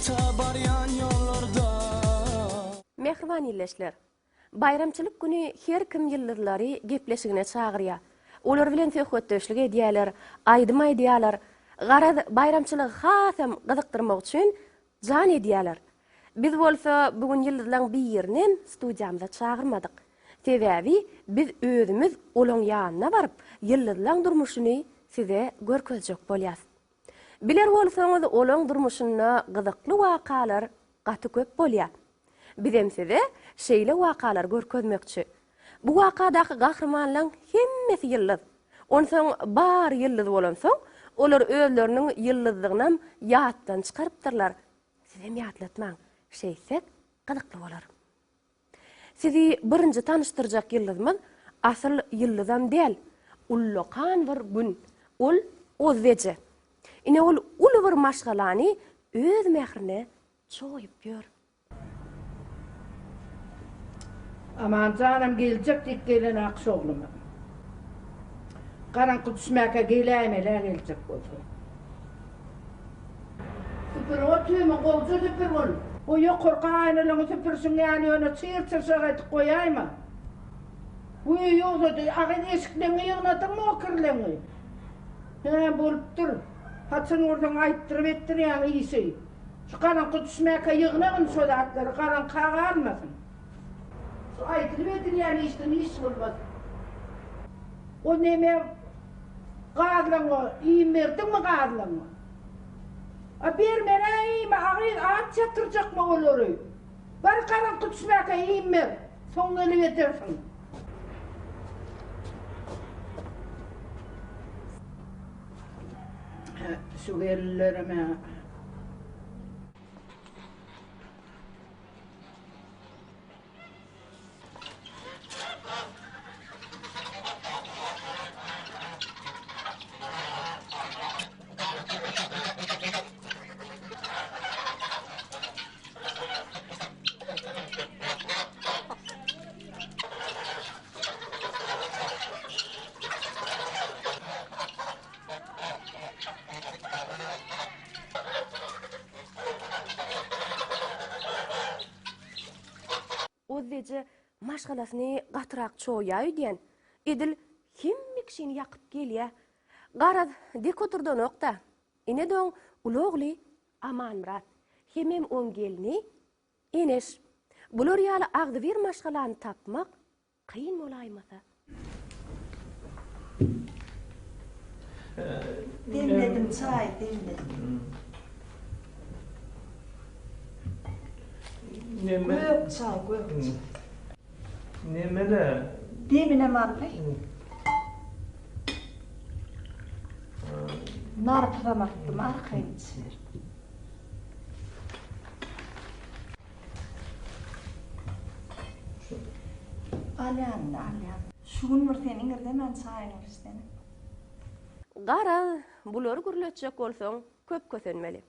Bagta barýan ýollarda. Mähriban ildeşler! Baýramçylyk güni her kim ýyldyzlary gepleşigine çagyrýar. Olar bilen söhbetdeşlik edýärler, aýdym aýdýarlar. Garaz, baýramçylygy hasam gyzykdyrmak üçin jan edýärler. Biz bolsa bu gün ýyldyzlaň birinem studiýamyza çagyrmadyk. Sebäbi biz özümiz olaň ýanyna baryp, ýyldyzlaň durmuşyny size görkezjek bolýas. Biler bolsaňyz olaň durmuşynda gyzykly wakalar gaty köp bolýar. Bizem size şeýle wakalary görkezmekçi. Bu wakadaky gahrymanlaň hemmesi ýyldyz. Onsoň bary ýyldyz bolansoň, olar özleriniň ýyldyzdygynam ýatdan çykarypdyrlar. Sizem ýatlatmaň, şeýtsek gyzykly bolar. Sizi birinji tanyşdyrjak ýyldyzymyz asyl ýyldyzam däl, ullakan bir Gün. Ol Ozbeje. Ine ol uly bir maşgalany öz mährine çoýup ýör. Aman janam geljek diýip gelen akşogluma. Garaňky düşmäkä geläýmel-ä geljek bolsa. Süpür o tümi gowja süpür bul. O ýokarky aýnalaňy süpürşiň ýaly ýöne çyr-çyrşak edip goýaýma. Wiý, ýogsa-da, agyz eşikleňi ýygnadyňmy o kirleňi? Hä, bolupdyr. Haçan görseň aýtdyryp etdirýäň işi. Şu garaňky düşmäkä ýygnagyn şo zatlary, garaňka galmasyn. Şu aýdylyp edilýän işden iş bolmaz. O neme gazlaňa iým berdiňmi gazlaňa? A bermen-ä iými agyz aç ýatyrjakmy olary? Bar garaňky düşmäkä iým ber, soň gelip edersiň. Şu gelinlerem-ä. Ozbeje maşgalasyny gatyrak çoýýa öýdýän. Edil hemme kişini ýakyp gelýä. Garaz, dek oturdanok-da. Ine-de oň uly ogly Amanmyrat. Hemem oň gelni Eneş. Bular ýaly agzybir maşgalany tapmak Kyn bolaýmasa. Demledim çaý demledim. Gök çaý gök çaý. Nemele. Deminem aldy. Narpyzam atdym arkaýyn içiber. Alýan-da, alýan. Şu gün bir sen iňirdemän çaýyňy bir içsene. Garaz, bulary gürletjek bolsaň, köp kösenmeli.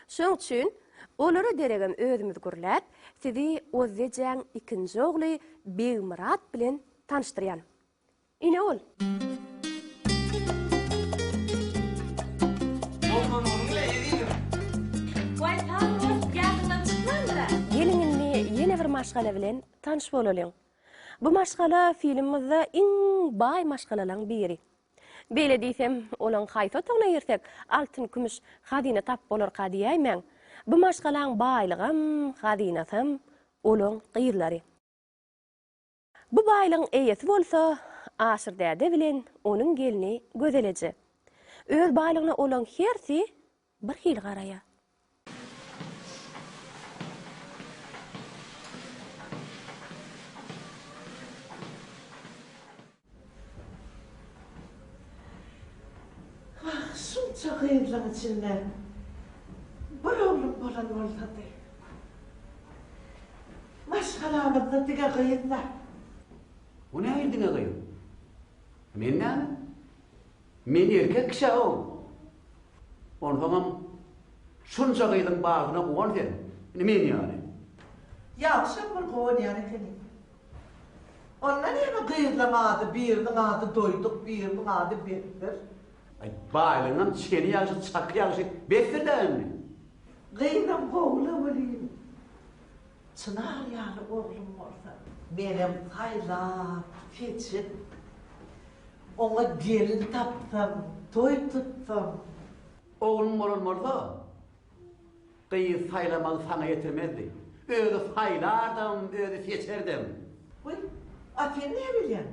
Şoň üçin, olara deregem özümiz gürläp, sizi Ozzejäň ikinji ogly Begmyrat bilen tanyşdyrýan. Ine ol. Doglan günüň-le ezizim. Waý sag bol, ýadyňdan çykmandyr-a. Geliň indi ýene bir maşgala bilen tanyş bolalyň. Bu maşgala filmimizde iň baý maşgalalaň biri. Beýle diýsem, olaň haýsy otagyna girsek, altyn-kümüş hazyna tapyp bolarka diýäýmäň. Bu maşgalaň baýlygam, hazynasam olaň gyzlary. Bu baýlygyň eýesi bolsa Aşyr däde bilen onuň gelni Gözel eje. Öz baýlygyna olaň hersi bir hili garaýar. Wah, şunça gyzlaň içinde bir oglum bolan bolsady. Maşgalamyzda diňe gyz-da. O nähili diňe gyz? Men näme? Men erkek kişi-ow. Onsoňam şunça gyzyň baryna guwan sen. Indi men ýaly. Ýagşam bir guwanýan ekeniň. Onda näme gyzlaň ady biriniň ady Doýduk, biriniň ady Besdir. Aý, baýlygyňam çeni ýagşy, çaky ýagşy, besdir-dä indi. Gyzam. gowy-la welin, Çynar ýaly oglum bolsa. Menem saýlap, seçip, oňa gelin tapsam, toý tutsam. Ogluň bolan bolsa, gyz saýlamagy saňa ýetirmezdi. Özi saýlardam, özi seçerdem. Wiý, a sen näbilýäň?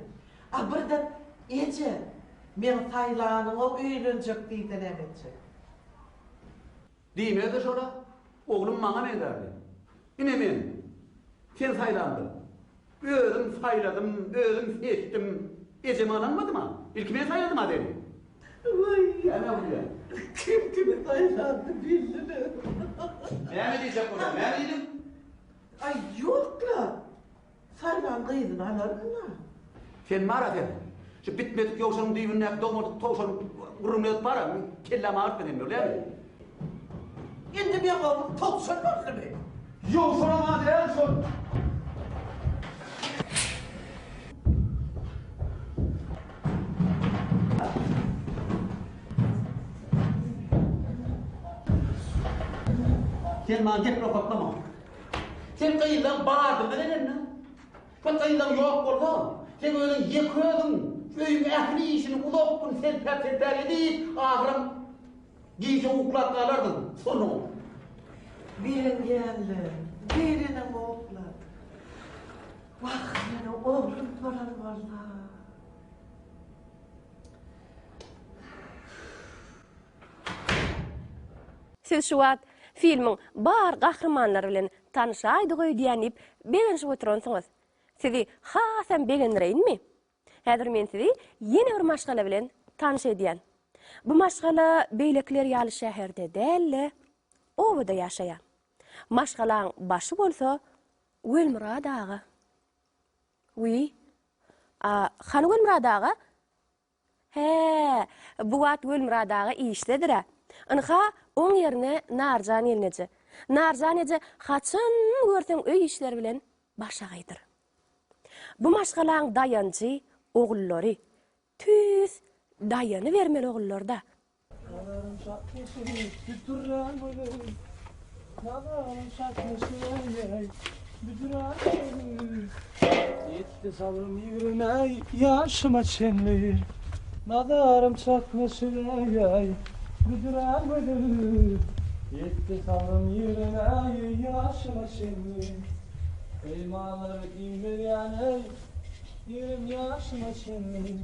A birden, Eje, meň saýlanyňa öýlenjek diýse näme etjek? Diýmezdi şola, Oglum maňa meňzärdi. Ine men, sen saýlamda. Özüm saýladym, özüm seçdim. Ejeme ynanmadym-a. Ilki men saýladym-a seni. Waý. Näme gülýäň? Kim kimi saýlandy belli-le. Näme diýjek bolýaň? Näme diýdiň? Aý, ýok-la. Saýlan gyzyny alaryn-la. Sen bar-a sen. Şu bitmedik ýowşanyň düýbündäki dogmadyk towşan gürrüňini edip bar-a, kellämi agyrtma sen, bolýamy? Indi meň oglum towşan boldumy? Ýowşanam-a däl şol. Sen maňa gep nokatlama. Sen gyzlaň badyny bilenmi? Sen gyzlaň ýok bolsa, sen özüň ýeke özüň öýüň ähli işini uzak gün selpäp-selpäp edip, ahyram gije uklap galardyň, surnugyp. Begenýänler, begenemoklar. Wah, meniň oglum bolan bolsa. Siz şu wagt filmiň bar gahrymanlary bilen tanyşaýdyk öýdýän diýip begenişip oturansyňyz. Sizi hasam begendireýinmi? Häzir men sizi ýene bir maşgala bilen tanyş edýän. Bu maşgala beýlekiler ýaly şäherde däl-de, obada ýaşaýar. Maşgalaň başy bolsa Welmyrat aga. Wiý, a, hany Welmyrat aga? Hä, bu wagt Welmyrat aga işdedir-ä. Ynha, oň ýerine Narjan gelneje. Narjan eje haçan görseň öý işleri bilen başagaýdyr. Bu maşgalaň daýanjy ogullary. Tüýs daýanybermeli ogullar-da. Nazarym çaknyşyp büdürän gözi Nazarym çaknyşyp büdürän gözi Ýetdi sabrym ýigrime ýaşyma çenli Nazarym çaknyşyp büdürän gözi Ýetdi sabrym ýigrime ýaşyma çenli Peýmanlary iýmeýän Ýigrimi ýaşyma çenli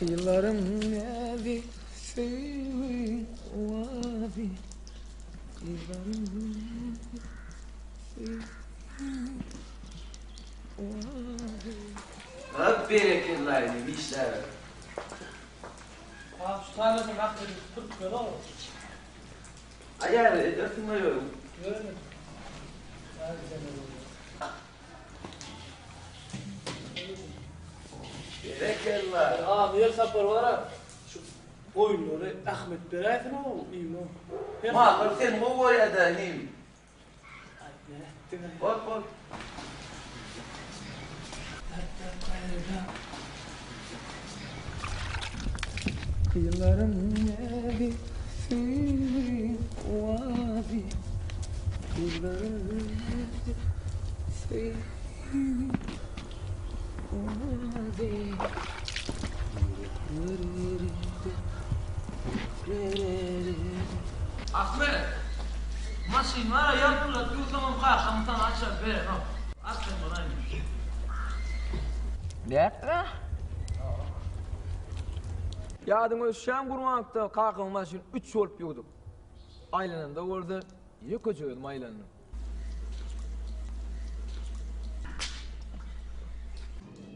Gyzlaryň näzi, söýgi owazy Gyzlaryň näzi, söýgi owazy. Hop berekella inim işläber. Abi şu tarladan ahmedi süpürip ber ow. Aýar edersiň özüň. Ýöne. Berekella. Abi her sapar bara şu goýunlary Ahmet beräýsin ow iýme. Mallar seni gowy görýär-dä inim. Bol bol. Gyzlaryň näzi, söýgi owazy Gyzlaryň näzi, söýgi owazy Ahmet! Maşyn bar-a, ýalpyldap ýursaňam kakam saňa açar berenok. Arkaýyn bolaýyn. Nätdiň-ä? Ýadyňa düşýämi Gurbanlykda kakamyň maşyny üç bolup ýuwduk. Aýlananda bolsa ýekeje özüm aýlandym.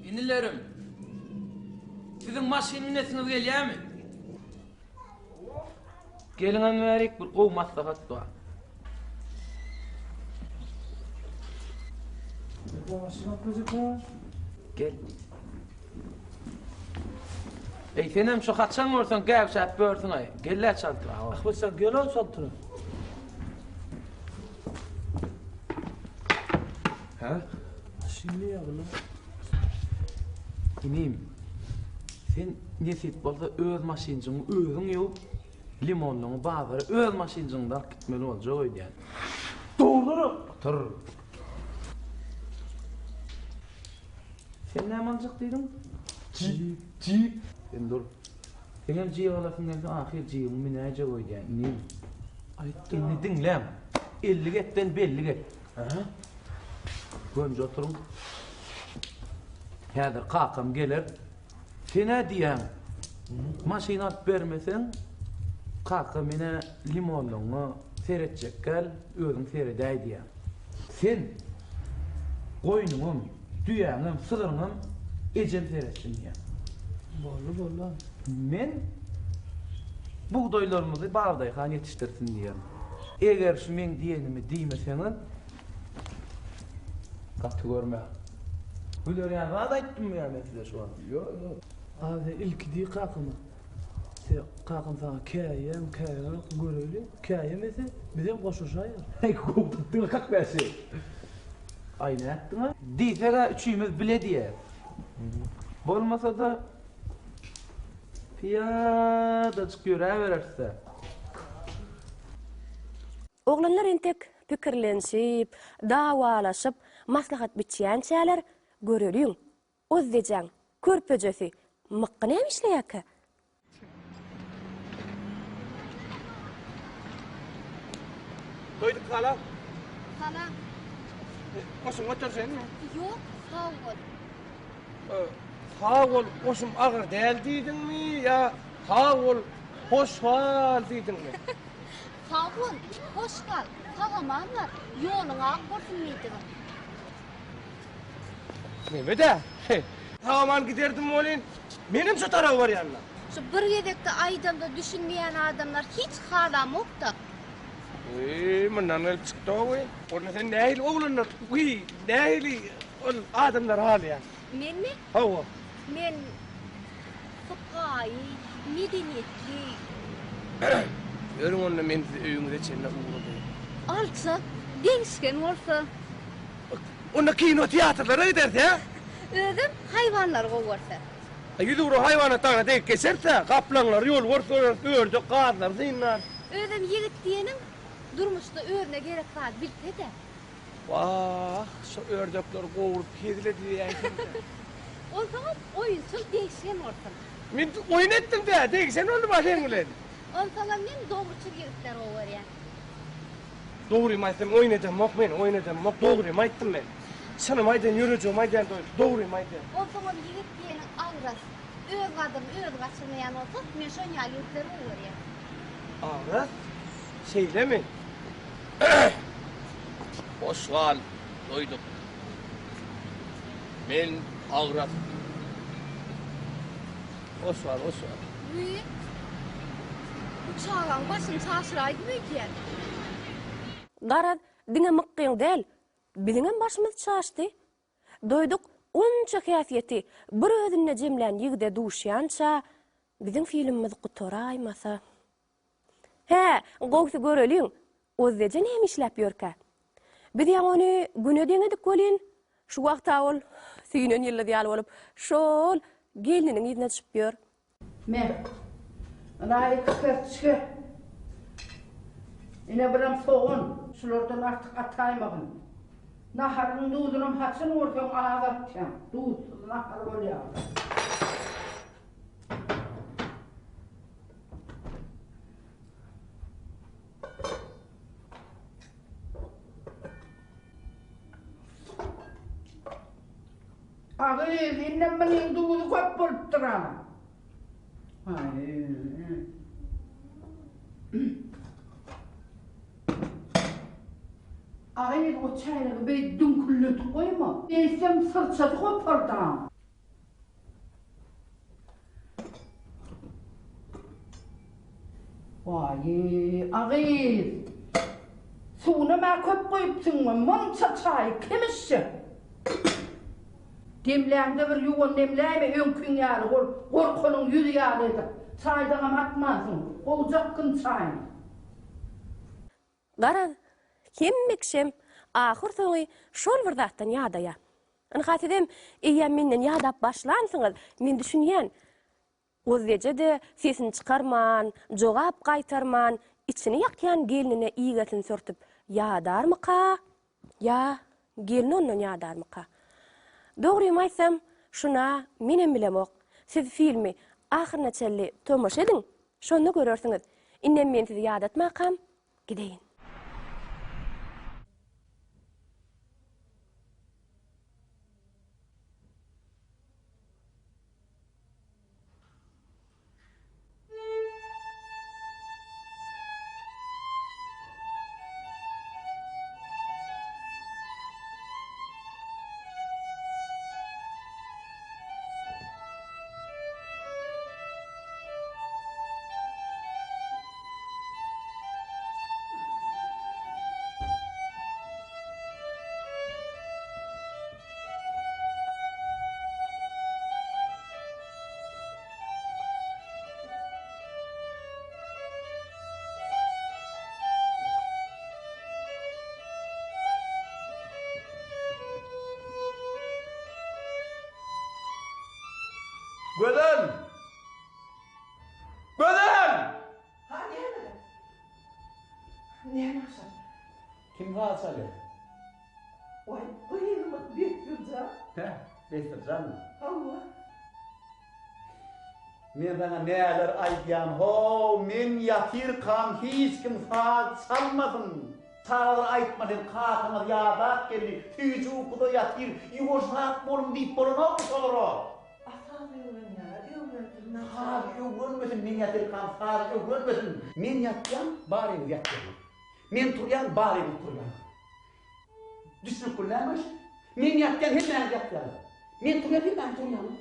Inilerim, siziň maşyn münesiňiz gelýärmi? Geliňem bärik bir gowy maslahat bar. Gel. Eý senem şu haçan görseň gäwşäp börsüň aý. Gel-ä çaltrak. Ahmet sen gel-ow çaltrak. Hä? Maşyn ýagyla. Inim, sen nesip bolsa öz maşynjyňy özüň ýuwup, limonlyňy bazara öz maşynjyňda alyp gitmeli boljak öýdýän. Dogrudyr. Otur. Sen näme aljak diýdiň? Jip. Jip. Sen dur. Seňem jip alasyň gelse ahyr jibiňi münäýjek öýdýän, inim. Aýtdy. Indi diňläň. 50 gepden belli gep. Aha. Gönje oturyň. Häzir kakam geler. Sen-ä diýýäň, maşyn alyp bermeseň, kaka men-ä limonlygyňa seretjek däl, özüň seredäý diýýäň. Sen goýnuňam, düýäňem, sygryňam ejem seretsin diýýäň. Boldy, boldy. Men bugdaýlarymyzy Babadaýhan ýetişdirsin diýýän. Eger şu meň diýenimi diýmeseňiz, gaty görmäň. Güler ýaly zat aýtdymmy ýa men size şu wagt? Ýok, ýok. A sen ilki diý kakama. Se kakam saňa käýýämi, käýenokmy göreli. Käýemese, bizem goşuşaýarys. Heý, gowy tutduň 45-i. Aý, nätdiň-a? Diýseg-ä üçimiz bile diýeris. Bolmasa-da pyýadajyk ýöräbereris-dä. Oglanlar entek pikirlenişip, dawalaşyp, maslahat biçýänçäler, göreliň, Ozzejäň körpejesi Mykgy näme işleýärkä? Doýduk salam. Salam. Goşuň göterseňmi? Ýok, sag bol. Sag bol, goşum agyr däl diýdiňmi ýa sag bol, hoş gal diýdiňmi? Sag bol, hoş gal, sag-aman bar, ýoluň ak bolsun diýdigim. Neme-dä? Sag-aman giderdim welin, menem şo taraba barýan-da. Şu bir gezekde aýdamda düşünmeýän adamlar hiç halamok-da. Eý, mundan gelip çykdy-ow. Onda sen nähili oglanlar, wiý, nähili ol adamlary halaýaň? Menmi? Hawa. Men sypaýy, medeniýetli. Ýörüň onda men sizi öýüňize çenli ugradaýyn. Alçak, degişgen bolsa. Onda kino teatrlara gideris, hä? Özem haýwanlary gowy görse. Ýüzugra haýwanat dagyna degip geçeris-ä, gaplaňlary ýolbars göreris, ördek, gazlary synlarys. Özem ýigit diýeniň durmuşda özüne gerek zady bilse-de. Wah, şo ördekleri gowrup hezil edäýseň-dä. Onsoňam oýunçyl degişgen bolsun. Men oýun etdim-dä, degişen boldum-a seň bilen. Onsoňam men dogruçyl ýigitleri gowy görýän. Dogrymy aýtsam oýun edemok men, oýun edemok, dogrymy aýtdym men. Çynymy aýdýan, ýürejigimi aýdýan doýduk, dogrymy aýdýan. Onsoňam ýigit diýeniň agras, öz gadyryny özi gaçyrmaýan bolsa, men şon ýaly ýigitleri gowy görýän. Agras? Şeýlemi? Hoş gal, doýduk. Men agras. Hoş gal, hoş gal. Wiý, bu çagaň başyny çaşyraýdym öýdýän. Garaz, diňe Mykgyň däl, biziňem başymyz çaşdy. Doýduk onça häsiýeti bir özünde jemlän ýigide duşýança, biziň filmimiz gutaraýmasa. Hä, gowsy göreliň, Ozzeje näme işläp ýörkä? Biz ýaňy ony Güne deňedik welin, şu wagt-a ol süýnen ýyldyz ýaly bolup, şo-ol gelniniň yzyna düşüp ýör. Me, ynha iki kerçge. Ine birem sogan. Şulardan artyk ataýmagyn. Naharyň duzunam haçan görseň az atýaň. Duzsuz nahar bolýar. A gyz, indem munyň duzy köp bolupdyr-a. A gyz, o çäýnegi beý düňkülledip goýma. Eýsem syrçasy gopardy-a. Waý, a gyz! Suwunam-a köp guýupsyň-a, munça çaýy kim içjek? Demläňde bir ýuwan demläýme öňkiň ýaly ol gorkanyň ýüzi ýaly edip. Çaýdaňam atmansyň, gowjakgyn çaýyny. Garaz, hemme kişem. Ahyrsoňy şol bir zatdan ýadaýar. Ynha sizem eýýäm menden ýadap başlansyňyz, men düşünýän. Gozgeje-de sesini çykarman, jogap gaýtarman, içini ýakýan gelnine igesini sürtüp ýadarmyka ýa gelni ondan ýadarmyka? Dogrymy aýtsam, şuna menem bilemok. Siz filmi ahyryna çenli tomaşa ediň, şonda görersiňiz. Indem men sizi ýadatmakam gideýin. Gözel! Gözel! Ha näme? Näme aşa? Kim saz çalýar? Waý, gyzymyz Bessirjan. Hä, Bessirjanmy? Hawa. Men saňa näler aýdýan, how, men ýatyrkam hiç kim saz çalmasyn. Çagalar aýtma sen kakaňyz ýadap geldi, süýji ukuda ýatyr, ýuwaşrak boluň diýip bolanokmy şolara? A saz öwrenýär-ä, öwrensin. Saz öwrenmesin, men ýatyrkam saz öwrenmesin. Men ýatýan, baryňyz ýatýaňyz. Men turýan, baryňyz turýaňyz. Düşnükli näme şu? Men ýatýan, hemmäňiz ýatýaňyz. Men turýan, hemmäňiz turýaňyz.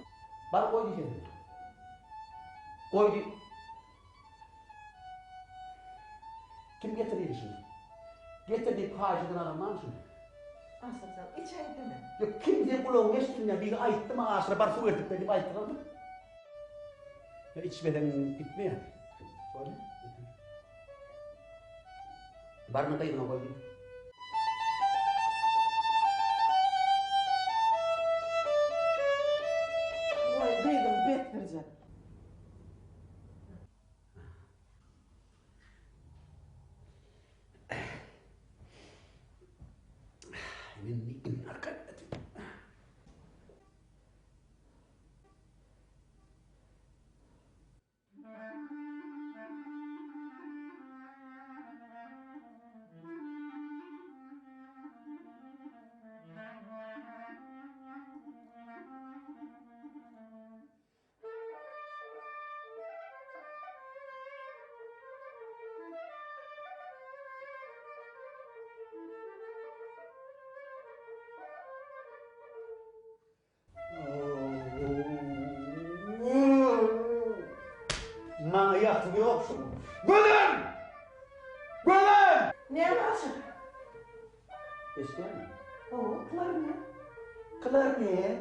Bar goý diý sesini. Goý diý. Kim getirdi şuny? Getir diýip haýyş eden adam barmy şuny? Aşyrjan, içäýsene. Ýok, kim seň gulagyňa eşidilmeýär, biri aýtdymy Aşyra bar suw eltip ber diýip aýtdylarmy? Ýa içmeseň gitmeýär. Bolýa, getir. Baryny gyzyňa goý diý. Goý, gyzym Besdirje. Maňa ýatygy ýok şuň. Gözel! Gözel! Näme aşyr? Eşidýäňmi? Hawa, klarnet. Klarnet?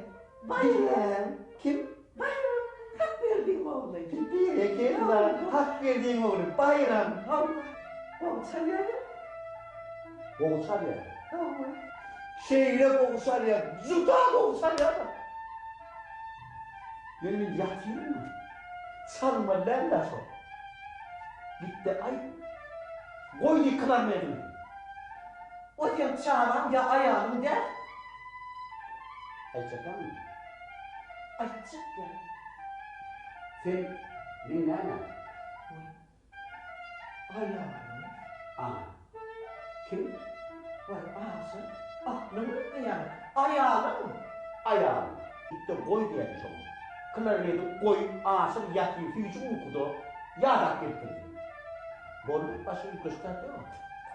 Baýram. Kim? Baýram. Hakberdiň ogly. Berekella, Hakberdiň ogly Baýram. Hawa. Gowy çalýar. Gowy çalýar. Hawa. Şeýle gowy çalýar, juda gowy çalýar. Ýöne men ýatyryn-a. Çalmaly däl-dä şol. Git-de aýt. Goý diý klarnetini. O seň çagaň ýa aýalyň däl. Aýtjakamy? Aýtjak ýa. Sen men näme? Goý. Aýalyň. Aha. Kim? Waý, Aşyr, aklyň gitdi ýaňy. Aýalyň. Aýalyň. Git-de goý diýäýdim şoňa. Klarneti goý, Aşyr ýatyr süýji ukuda, ýadap gelipdir diý. Boldy, başga üýtgeşik zat ýok.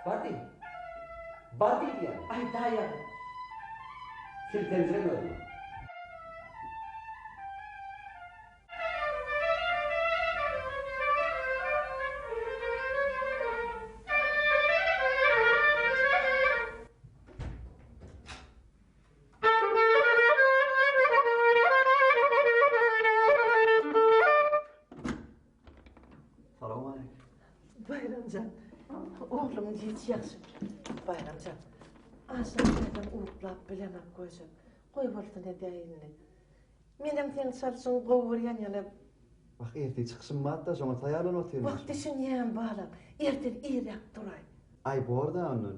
Bar diý. Bar diý diýýän. Aýdaýaryn. Siltenjireme özüňi. Salam aleyküm. Bayramjan, oglum hiç ýagşy. Bayramjan. Aşyr dädem uklap bilemok göjek. Goý bolsun edäý indi. Menem seň çalşyňy gowy görýän ýöne. Wah ertir çykyşym barda şoňa taýýarlanyp otyryn. Wah düşünýän balam. Ertir irräk turaý. Aý borda ondan.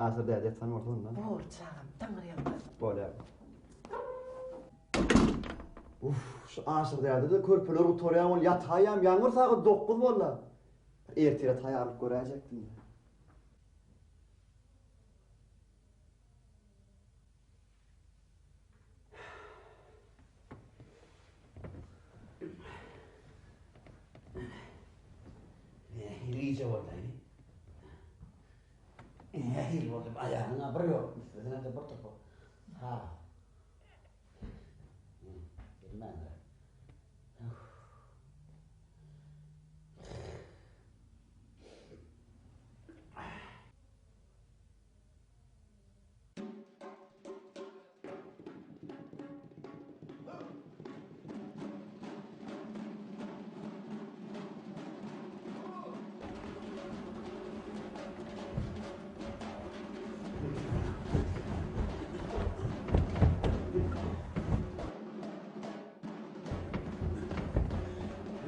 Aşyr däde ýatan bolsa onda. Bor çagam taňryýalkasyn. Bolýar. Uff şu Aşyr däde-de körpeler gutarýan bol ýataýam ýaňy bir sagat dokuz bolda. Ertire taýýarlyk göräýjekdim. Nähili gije boldy? Nähili boldy? Aýagyňa bir ýok, üstesine-de bir topar. Ha. Bilmändir.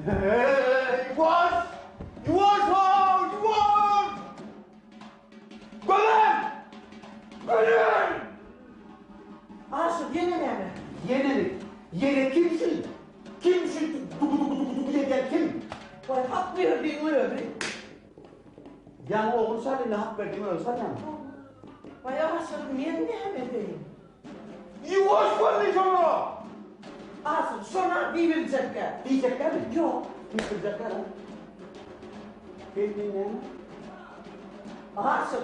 Ýuwaş! Ýuwaş ol! Ýuwaş! Gözel! Gözel! Aşyr, ýene näme? Ýene, ýene kim şu? Kim şu dugu-dugu-dugu-dugu edýän kim? Waý, hak berdiň özi. Ýaňy ogul çal, indi hak berdiň özi çalýaňmy? Waý, Aşyr, men näme edeýin? Ýuwaş bol diýsene! Aşyr, şona diýibiljekkä. Diýjekkämi? Ýok. Diýip biljekkä? Sen men näme? Aşyr,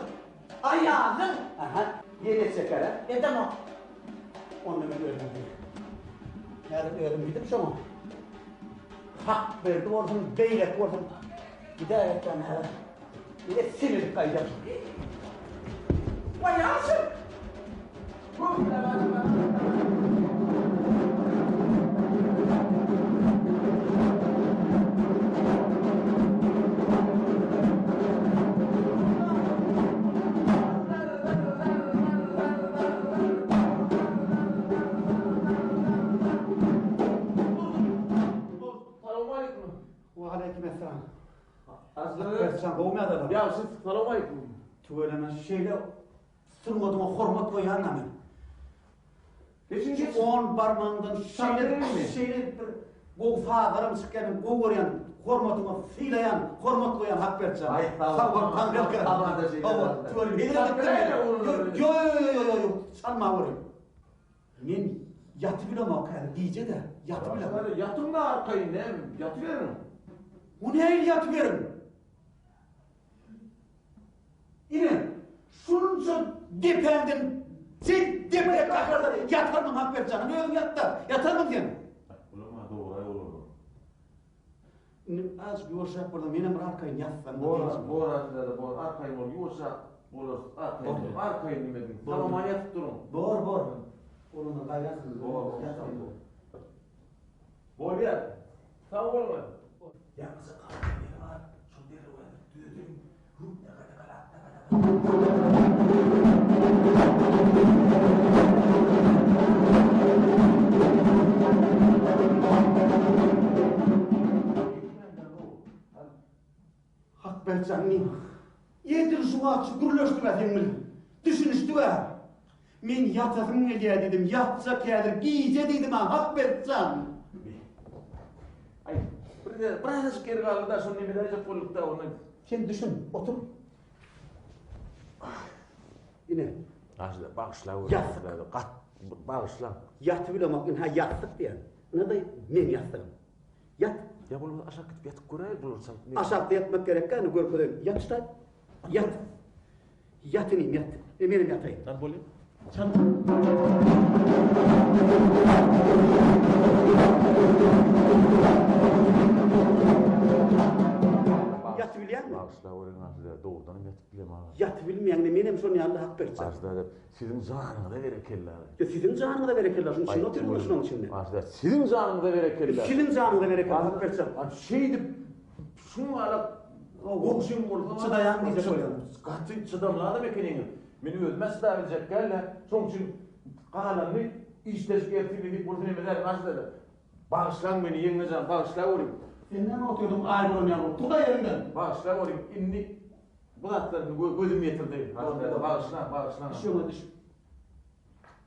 aýalyň. Aha, ýene etjekkä-dä? Edemok. Onda men özüm gideýin. Häzir özüm gidip şoňa hak berdi bolsun, beýleki bolsun gidäýekdäm häzir. Ine sililip gaýdar. Waý Aşyr! Salowmaleýkim. Waleýkim essalam. Azlar. Gowmy ýagdaýlar? Ýagşy, salowmaleýkim. Tüweleme şeýle sungatyňa hormat goýýan-da men. Geçiň, Şu geçiň. on barmagyňdan şeýle şeýle bir gowy sazlaram çykýar, men gowy görýän, hormatyňa sylaýan, hormat goýýan Hakberdi jan. Aý, sag Sag bol. bol, Taňryýalkasyn. Aman-da şeýle Hawa, zatlar. tüweleme. Hezil Çalyp edip beräýdä durýan. oglana. Ýo, ýo, ýo, ýo, ýo, ýo, çalma göreyim. Men ýatybilemok häzir, gije-de, ýatybilemok. Ýatyň-da arkaýyn, näme, ýatyberiň. O nähili ýatyberiň? Ine, şunça depäňden sen deprek gaharda ýatarmyň Hakberdi jan, özüň ýat-da, ýatarmyň sen? Bulam-a dogry-aý olardan. Indi azajyk ýuwaşrak bolsaň, menem bir arkaýyn ýatsam. Bor, bor Aziz bor, arkaýyn bol, ýuwaşrak bolarys, arkaýyn bol, arkaýyn nime ediň, sag-aman ýatyp duruň. Bor, bor. Oglana gaýrat edin. Bor, bor. Bolýar. Sag boluň. Ýaňyja galan ýeri bar, şol derrew düzediň. Hakberdi jan, edil şu wagt şu gürleşdik-ä seň bilen. Düşünişdik-ä. Men ýatasym gelýär diýdim, ýatjak häzir gije diýdim-ä, Hakberdi jan. Aý, bir birazajyk ýeri galdy-da, şony nemedäýjek bolduk-da, onda. Sen düşün, otur. Ine. Aşyr, bagyşla. Ýassyk. Gat, bagyşla. Ýatybilemok, ynha ýassyk diýen. Ynha-da meň ýassygym. Ýat. Ýa bolmasa aşak gidip ýatyp göräýeli bulary çalyp. Aşakda ýatmak gerekkä, indi görkezeýin. Ýat şuta. Ýat. Ýat inim, ýat. E, menem ýataýyn. Hany bolýa. Çal. Ýatybilýäňmi? Bagyşlaweriň Aşyr, dogrudanam ýatyp bilemok. Ýatybilmeýäňmi? Menem şon ýaly hak berjek. Aşyr, siziň janyňyza berekella. Ýa siziň janyňyza berekella, şunuň içinde otyryn şunuň içinde. Aşyr, siziň janyňyza berekella. Siziň janyňyza berekella, hak berjek. Şeýdip, şuň ýaly goňşyň bolsa çydaýan diýjek bolýan. Gaty çydamly adam ekeniňiz. Men özüm-ä çydabiljek däl-ä. Şoň üçin galanyny işleşip ertir nesip bolsa neme edärin Aşyr däde. Bagyşlaň meni ýeňňe jan, bagyşlaweriň. Sen näme otyrdyň aý bolan ýaly bolup, tur-da ýeriňden. Bagyşlaweriň, indi bu zatlar indi gözüm ýetirdi. Aşyr däde, bagyşlaň, bagyşlaň. Düş öňe düş.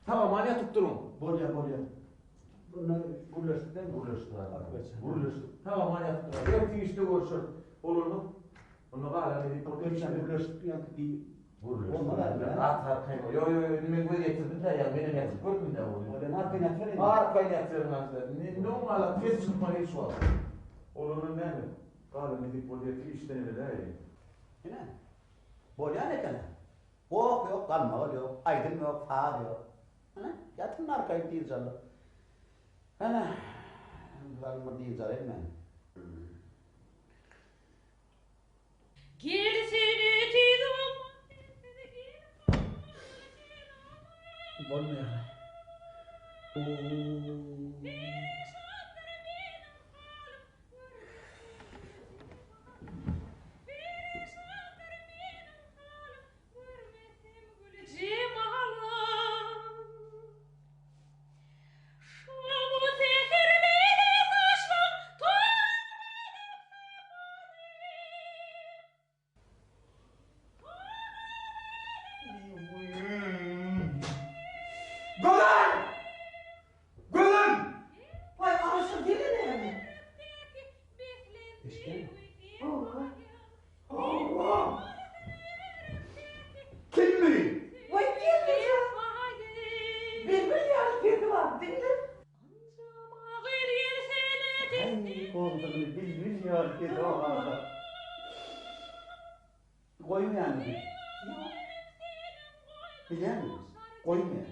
Sag-aman ýatyp duruň. Bolýa, bolýa. Bunda gürleşdik dämi? Gürleşdik aga. Gürleşdik. Sag-aman ýatyp duruň. Ertir işde görüşeris. Bolanyny onda galan edip Gürleşdik, gürleşdik ýaňky diý. Gürleşdik. At arkaýyn. Ýo, ýo, ýo, indi men göz ýetirdim-dä, ýa menem ýatyp gördüm-dä ony. Bolýa, arkaýyn ýatyber indi. Arkaýyn ýatyryn aslynda. Indi oň galan ses çykmaz hiç wagt. Bolanyny näme? Galan edip bolsa ertir işden emeläýeli. Ine. Bolýan eken-ä. Goh ýok, galmagal ýok, aýdym ýok, saz ýok. Ine, ýatyn arkaýyn dynç alyp. Ene, zalym bir dynç alaýyn men. Gelsene tiz oglan sensiz gel Bolmaýar. Gözel! Gözel! Waý, Aşyr gele näme? Eşitýäňmi? Hawa. Hawa. Kimmi? Waý, gelneje. Bilbil ýaly sesi bar, diňle. Häý, goldugyny bilbil ýaly sesi bar. Goýmaýarmy diý. Ýok. Bilýäňmi? Goýmaýar.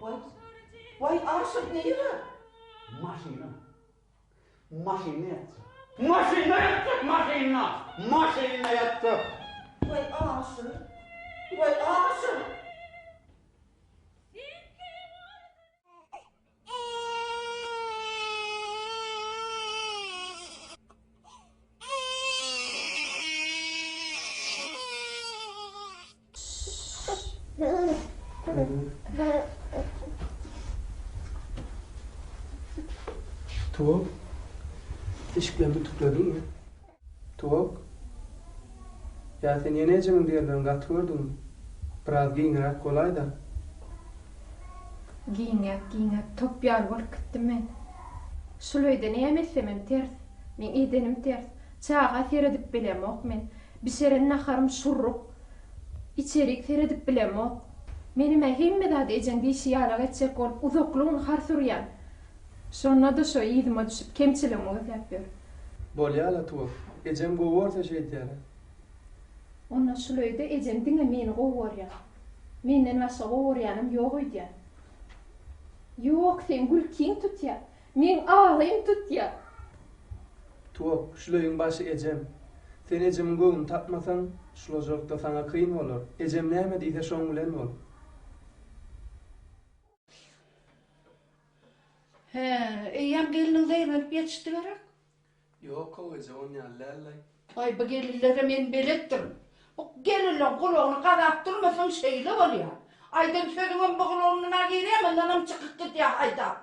Waý, waý, Aşyr nire? Maşyna. Maşynda ýatjak. Maşynda ýatjak, maşynda! Maşynda ýatjak! Waý, Aşyr! Waý, Aşyr! Tuwak, eşiklerimi ütüklediňmi? Tuwak, ýa sen ýene ejemiň diýenlerini gaty gördüňmi? Biraz giňräk bolaý-da. Giňäp, giňäp, top ýaly bolup gitdim men. Şul öýde näme etsemem ters. Meň edenim ters. Çaga seredip bilemok men. Bişeren naharym şurruk. Içerik seredip bilemok. Menem-ä hemme zady ejeň diýşi ýalak etjek bolup uzakly gün hars urýan. Şonda-da şo yzyma düşüp kemçiligimi gözläp ýör. Bolýa-la Tuwak. Ejem gowy görse şeýdýär-ä. Onda şul öýde ejem diňe meni gowy görýär. Menden başga gowy görýänem ýok öýdýän. Ýok, seň gülkiň tutýar. Meň agym tutýar. Tuwak, şul öýüň başy ejem. Sen ejemiň göwnüni tapmasaň, şulajalykda saňa kyn bolar. Ejem näme diýse şoň bilen bol. Hä, eýýäm gelniň zeýrenip ýetişdi gerek? Ýok-ow eje, on ýaly däl-laý. Aý, bu gelinlere men beletdirin. Bu gelinleň gulagyny gazap durmasaň şeýle bolýar. Aýdan sözüňem bu gulagyndan-a girýär, mundanam çykyp gidýär haýdap.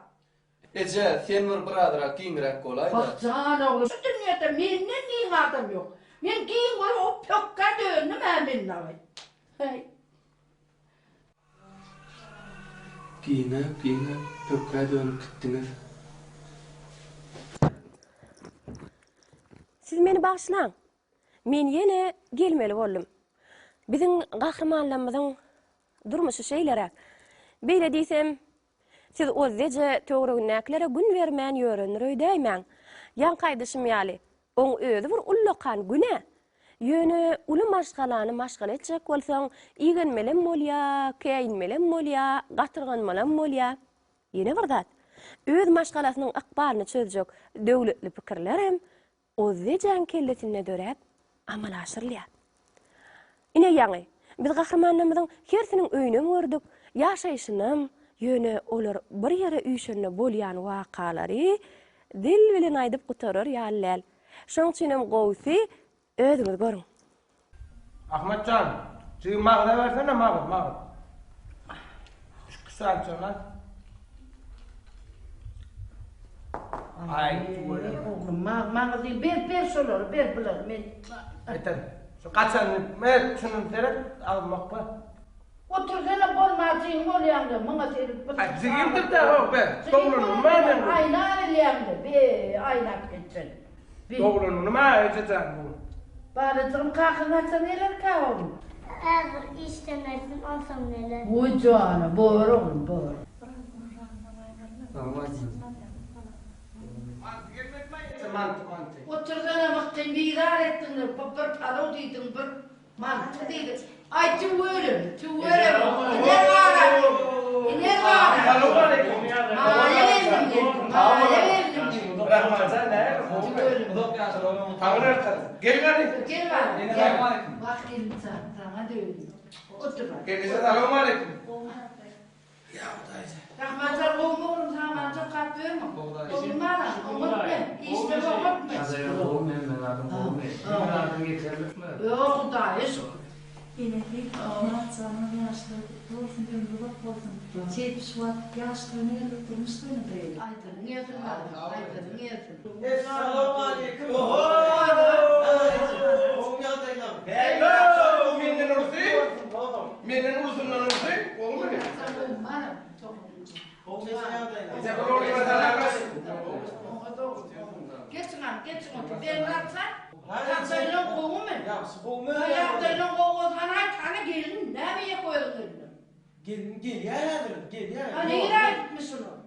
Eje, sen bir birazrak giňräk bolaý-da. Wah, jan oglum, şu dünýede menden giň adam ýok. Men giň bolup, o pökgä döndüm-ä men dagy. Häý. Giňäp, giňäp, pökgä dönüp gitdiňiz. Siz meni bagyşlaň. Men ýene gelmeli boldum. Biziň gahrymanlarymyzyň durmuşy şeýleräk. Beýle diýsem, siz Ozzeje töweregindäkilere gün bermän ýörendir öýdäýmäň. Ýaňky aýdyşym ýaly, oň özi bir ullakan günä. Ýöne uly maşgalany maşgala etjek bolsaň, igenmelem bolýa, käýinmelem bolýa, gatyrganmalam bolýa. Ýene bir zat, öz maşgalasynyň ykbalyny çözjek döwletli pikirlerem Ozzejaň kellesinde döräp, amala aşyrylýar. Ine ýaňy, biz gahrymanlarymyzyň hersiniň öýünem gördük, ýaşaýşynam, ýöne olar bir ýere üýşende bolýan wakalary dil bilen aýdyp gutarar ýaly däl. Şoň üçinem gowusy. Özüňiz görüň. Ahmet jan, jigim magyza bersene magyz, magyz. Şu salçalar. Aý, tüweleme. Oglum, mag, magyz diýip, ber, ber şolary, ber bulary, men. Aytan, şu gaçanyny, mer, şuny seret, agzyma okla. Otursana bolma jigim bolýaňda, muňa seret. Aý, jigimdir-dä, ho, ber, dogulanyny men. Aýnap bilýäňde, be, aýnap gitsin. Doglan günüm a ejejan bu gün. Balajygym kakaň haçan gelerkä oglum? Häzir işden gelsin onsoň geler. Goý jana bor oglum bor. Otursana mykgyn bizar etdiňler bir palaw diýdiň bir Manty diýdi. Aý tüweleme, tüweleme. Iner bara. Iner bara. Maýa geldim geldim. Maýa geldim. Rahmanjan näme? Gowumy? Uzak ýaşa oglum. Taňry ýalkasyn. Gel gari. Gel bari. Gel. Wah gelin jan, saňa döwdüm. Otur. Gelneje salowmaleýkim. Rahmanjan gowumy oglum saman çokap ýörmüň. Gowumy balam? Oňatmy? Işler oňatmy? Gowumy hemme zadyň gowumy? Hemme zadyň ýeterlikmi? Ýok Hudaýa şükür. Enesi, Myratjanyň ýaşlygy gutly bolsun, ömri uzak bolsun. Şeýdip şu wagt ýaş toýuna geldik, durmuş toýuna daýy. Aýdanyň gelsin balam, aýdanyň gelsin. Essalawmaleýkim. Gowy ýagdaýlaň. Menden ulusy. Menden ulusyndan ulusy. Gowumy? Geçiň han, geçiň otur. Begmyrat jan, ýagdaýlaň gowumy? Ýagşy, gowumy? Ýagdaýlaň gowy bolsa, hany aýt, hany gelin, näme ýek özüň gelniň? Gelin gelýär häzir, gelýär. Ha nirä gitmiş olar?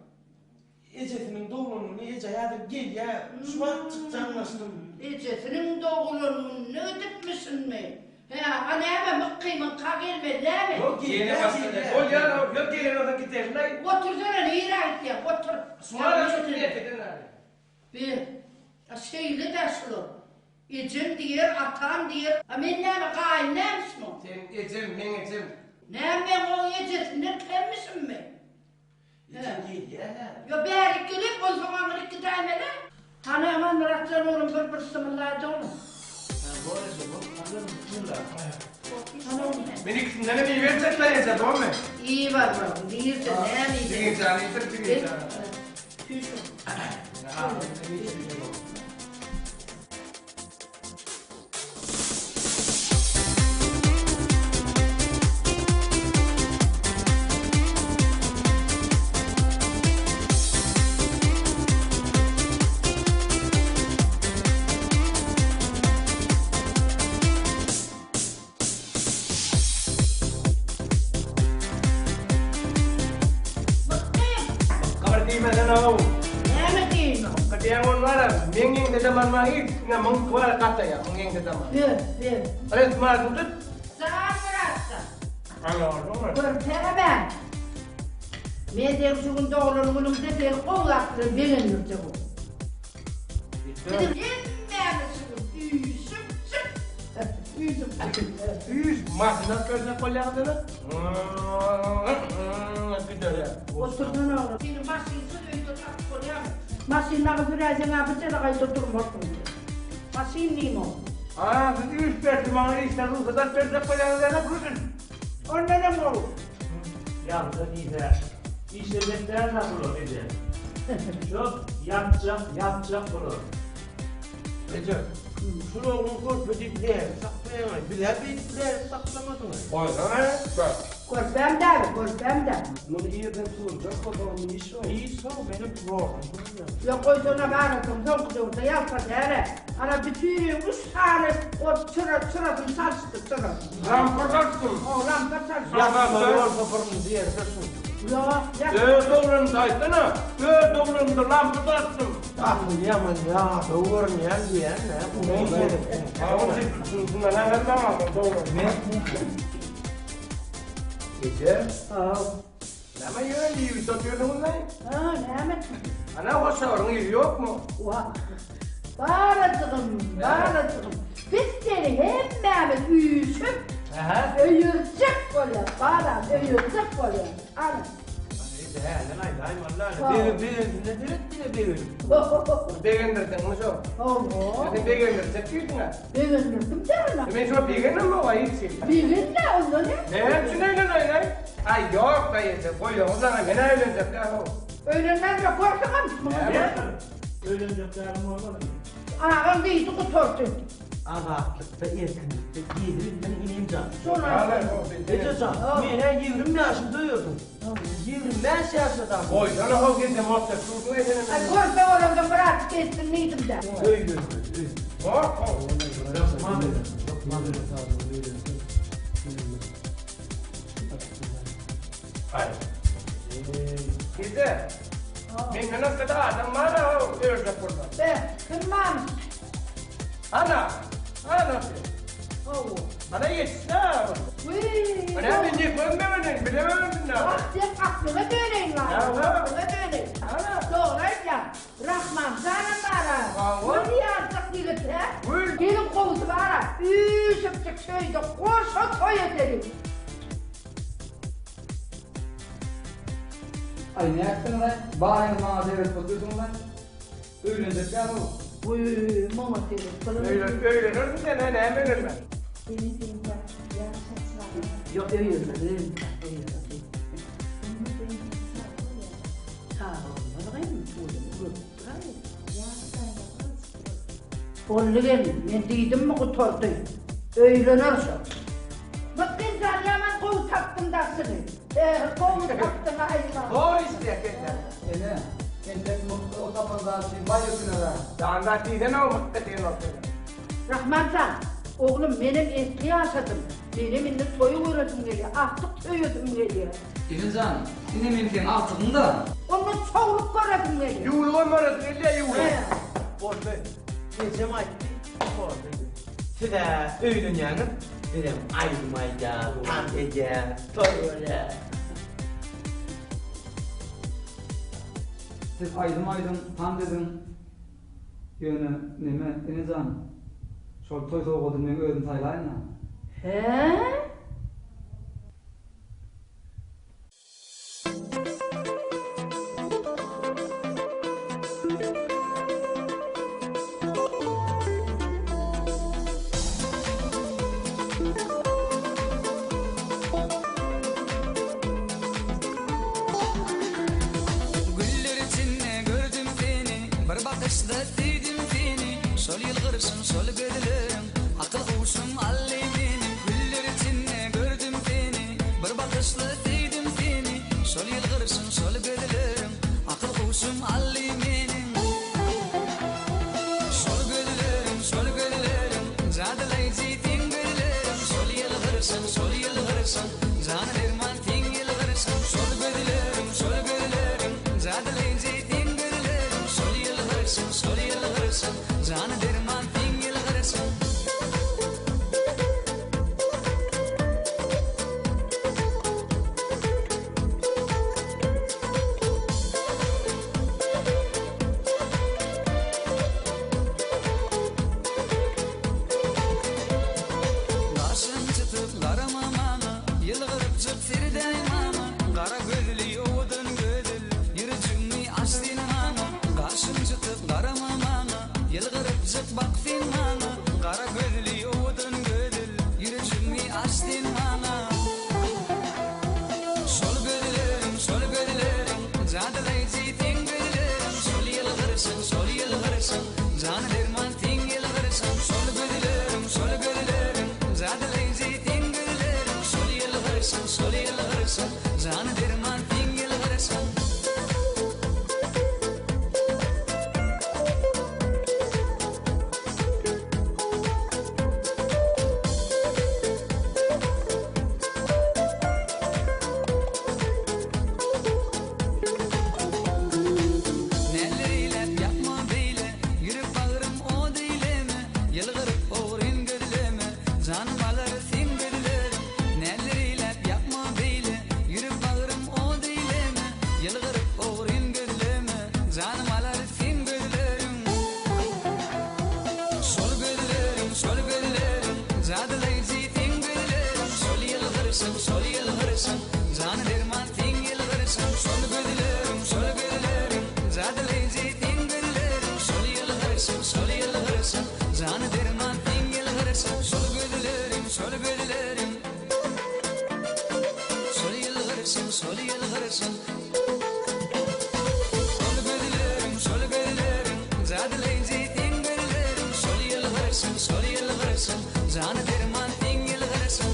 Ejesiniň doglan güni eje häzir gelýär, şu wagtjyk jaňlaşdym. Ejesiniň doglan gününe gidipmişinmi? Hä, a näme Mykgymyňka gelmeli dämi? Ýok, gelýär, gelýär. Bolýar, ýok, gelen bolsa giderin-aý. Otursana, nirä gitýäň, otur. Şuňa-da şu niýet eden ýaly. Be, a şeýle-dä şular. Ejem diýer, atam diýer. A men näme, gaýyn nämişim oň? Seň ejem, meň ejem. Näme men oň ejesinden kemmişimmi? Eje gelýär-ä. Ýo bärik gelip, onsoň aňryk gidäýmeli. Hany Amanmyrat jan oglum bir bir symyllaýda oglum. Hä bor eje bor hazyryn bismillah. Hany oglum. Men ikisinden hem iýiberjekler eje bormy? Iýip al oglum, birde näme iýjek. Jigim jan iýdir jigim jan. Süýşür. Gabar diýmesene-ow. Näme diýeýin? Mykgy diýen ol bar-a, meň ýeňde daman bar, üstüne muňky bar, gataýar, muň ýeňde daman. Ber, ber. Res maşyny tut. Jan myratjan. Aýagyny. Görüpsänem-ä. Men seň şu gün doglan günüňde seni gowy zat bilen begendirjek oglum. Biziň hemmämiz şu gün üýşüp çyk. Üýşüp çyk. Üýş, maşyn alyp bersek bolýardy-da. Giderýär. Otursana oglum. Seni maşynsyz öýde tapyp bolýarmy? Maşyn dagy süräýseň-ä bir jelegaýda durmarsyň sen. Maşyn diýme oglum. A, siz üýşüp berdi, maňa işden rugsat alyp berjek bolýaňyz-a, gürrüň. Ondanam gowy. Ýagşa diýse, işlejek däl-ä bular, eje. Şo ýatjak, ýatjak bular. Eje, şul oglan körpe diýip nädip saklaýaňaý? Biz-ä beýdip nädip saklamadyň-aý? Goýsana, gör. Körpäm däl, körpäm däl. Muny irden turjak bolsagam iş ol. Iş ol, menem zordan turýan. Ýok, goýsana barasyň, soňky döwürde ýalta däl-ä. Ana, bütin öýüň üç sany ot çyra, çyrasyny çalyşdy, çyrasyny. Lampa çalyşdym. O, lampa çalyşdy. Ýasmaly bolsa birinji ýerde şu. Ýok, ýas. Öz doglanymda aýtsana, öz doglanymda lampa çalyşdym. Asyl ýaman ýadaw görünýän diýýän-dä. Eje. Haw. Näme ýöne iýip otyrsyňyz-laý? Ha, näme? Ana hoşaryň yzy ýokmy? Wah. Balajygym, balajygym. Biz seni hemmämiz üýşüp öýerjek bolýas, balam, öýerjek bolýas. Ana. Eje häzir aýdaýmaly-da. Bege begendiňde seret diňe begenip. Begendirdiňmi şo? Hawa. Sen begendirjek diýdiň-ä. Begendirdim däl-ä. Men şo begenemok-a hiç hili. Begenme onda ne? Näme üçin öýleneýin-aý? Aý ýok-da eje, goýaňyz aňa, men-ä öýlenjek däl-ow. Öýlenmän-de görseňem muňa. Näme? Öýlenjek dälim bolmady. Agaň diýdi gutardy. Azatlykda, erkinlikde gezibildiň inim jan. Şol Eje jan, men-ä 20 ýaşymda öýerdim. 25 ýaşda Goýsana how gejem otda şuduň esenem. Aý körpe bolansoň birazjyk gezsin diýdim-dä. Öýlenmeli. Hok how. Hökman öýlen, hökman öýlen. Aý. Eje. Menden ötde adam bar-a öýerjek bolsa. Be, kim barmyş? Ana! Ana sen! Hawa. Ana ýetişdi-ä. Wiý! Ana men ne görmegenim, bilemedim näme. Wah, sen aklyňa döneýin wah. Aklyňa döneýin. Ana. Dogry aýdýaň. Rahman janam bar-a. Hawa. Gül ýaljak ýigit, hä? Gül. Geliň gowusy bar-a. Üýşüpjik şeýde goşa toý edeliň. Aý nätdiňiz-aý? Baryňyz maňa seredip otyrsyňyz-aý. Öýlenjek ýaly. Wiý, maňa seret. Öýlen, öýlenersiň sen, hä, näme öýlenmän? Ene seňkä ýaş çaga. Ýok, öýermez, öýermez, öýermez. Onda seňkä çaga bolýar. Çaga bolmaz gyzym, tüweleme görüp duraý. Ýaş daýza gylyç bol. Boldy gelin, men diýdimmi gutardy. Öýlener şo. Mykgyn jan ýaman gowy tapdyň daşyny. Eh, gowy tapdyň aýma. Zor işleýär kelle. Ene, entek Mykgy o tapan zat üçin baý öküner-ä. Jan zat diýsene-ow Mykgy diýen bolsa. Rahman jan, oglum menem esli ýaşadym. Menem indi toýy göresim gelýär, agtyk söýesim gelýär. Ene jan, ine men seň agtygyň-da. Onda çowluk göresim gelýär. Ýuwlugam göresim gelýär, ýuwluk. Boldy. Ejem aýtdy, boldy. Siz-ä öýlenýäňiz, bizem aýdym aýdýas, tans edýäs, toý bolýar. Siz aýdym aýdyň, tans ediň. Ýöne, neme, ene jan, şol toý sowgadyny meň özüm saýlaýyn-a. Hä? Güller içinde gördüm seni, Bir bakyşda söýdüm seni, Şol ýylgyryşyň, şol gözleriň, Akyl-huşum aldy meniň. Güller içinde gördüm seni, Bir bakyşda söýdüm seni, Şol ýylgyryşyň, şol gözleriň, Akyl-huşum aldy meniň. Şol gözleriň, şol gözleriň, Jadylaýjy seň gözleriň, Şol ýylgyryşyň, şol ýylgyryşyň, Jana derman seň ýylgyryşyň. Şol gözleriň, şol gözleriň, Jadylaýjy seň gözleriň, Şol ýylgyryşyň, şol ýylgyryşyň, Jana derman seň ýylgyryşyň. Gaşyň çytyp garama maňa, Ýylgyrypjyk seredäý maňa, Gara gözli owadan gözel, Ýürejiňi aç sen maňa. Gaşyň çytyp garama maňa, Ýylgyrypjyk. ýylgyryşyň, şol ýylgyryşyň, Jana derman seň ýylgyryşyň.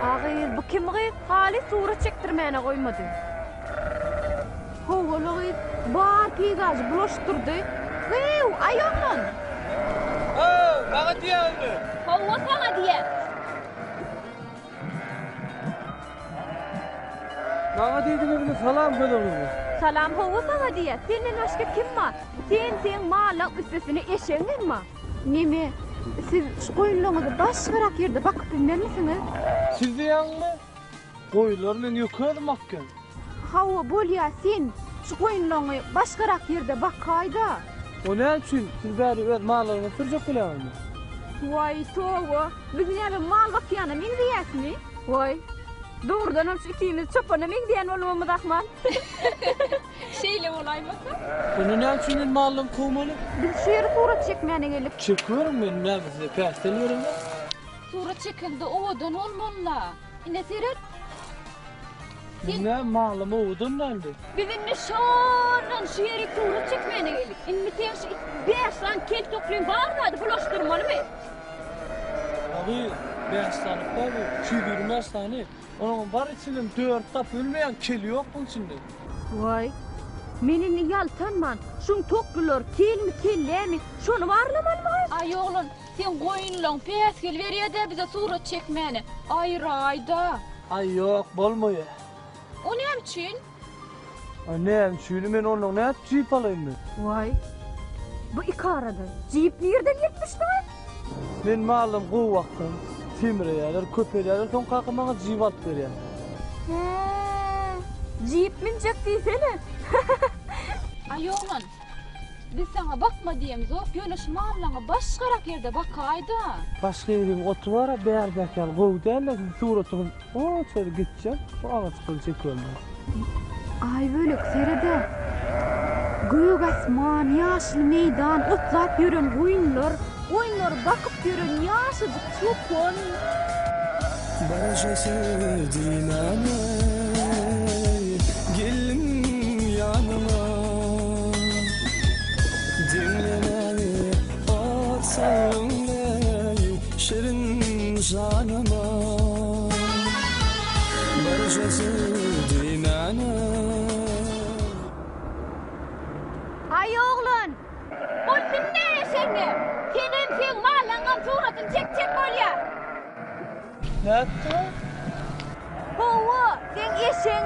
A gyz, bu kim gyz? Haly surat çekdirmäne goýmady. Howala gyz, bar peýzažy bulaşdyrdy. Gyýw, aý oglan! How, maňa diýýäňmi? Hawa, saňa diýýän. Maňa diýdiňizmi, salam gözel gyzlar. Salam, hawa saňa diýýän. Senden başga kim bar? Sen, seň mallaň üstesine eşegiň hem bar. Neme, siz şu goýunlaryňyzy başgarak ýerde bakyp bilmezmisiňiz? Siz diýýäňmi? Goýunlary men ýeke özüm bakýan. Hawa, bolýa, sen şu goýunlaryňy başgarak ýerde bakaý-da. O näme üçin? Siz bäri öz mallaryňyzy sürjek bolýaňyzmy? Waý, toba, biz näme mal bakýana meňzeýäsmi? Waý, dogrudanam şu ikimiz çopana meňzeýän bolmamyz ahmal. Şeýle bolaýmasa? Onda näme üçin men mallarymy kowmaly? Biz şu ýere surat çekmäne geldik. Çekiberiň, men näme size päsgel beremok. Surat çekende owadan bolmaly-la. Ine seret. Sen näme malym owadan däldi. Biz indi şondan şu ýere surat çekmäne geldik. Indi sen şu bäş sany kel toklyň bar zady bulaşdyrmalymy? Agy, bäş sany bar, 225 sany. Onuň bar içinden dört tapyp bilmeýän keli ýok buň içinde. Waý, men indi ýaltanman, şuň toklulary kelmi, kellämi, şony barlamalymy? Aý oglan, Seň goýunlaň päsgel berýä-dä bize surat çekmäne. Aýraý-da. Aý ýok, bolmaýa. O näme üçin? Aý näme üçini, men ondan nädip jip alaýyn men? Waý, bu ikarada jip nirden gelip düşdi-aý? Men mallam gowy baksam, semreýärler, köpelýärler, soň kakam maňa jip alyp berýär. Hä, jip münjek diýsene. Aý oglan, Biz saňa bakma diýemzok, ýöne şu mallaňy başgarak ýerde bakaý-da. Başga ýeriň oty bar-a, bärdäki ýaly gowy däl-le, siziň suratyňyz onçaly gitjek, bu agaçlary çekibermez. Aýbölek, sered-ä! Gök asman, ýaşyl meýdan, otlap ýören goýunlar, goýunlary bakyp ýören ýaşajyk çopan. Birje söz diýmän-eý, geldim ýanyňa. Diňlemäge ot saldyň-eý, şirin janyma. Birje söz diýmän-eý. Aý oglan, Bolsun ne eşegiňe. Senem seň mallaňam suratyny çekjek bolýa. Nätdiň? Hawa, seň eşegiň.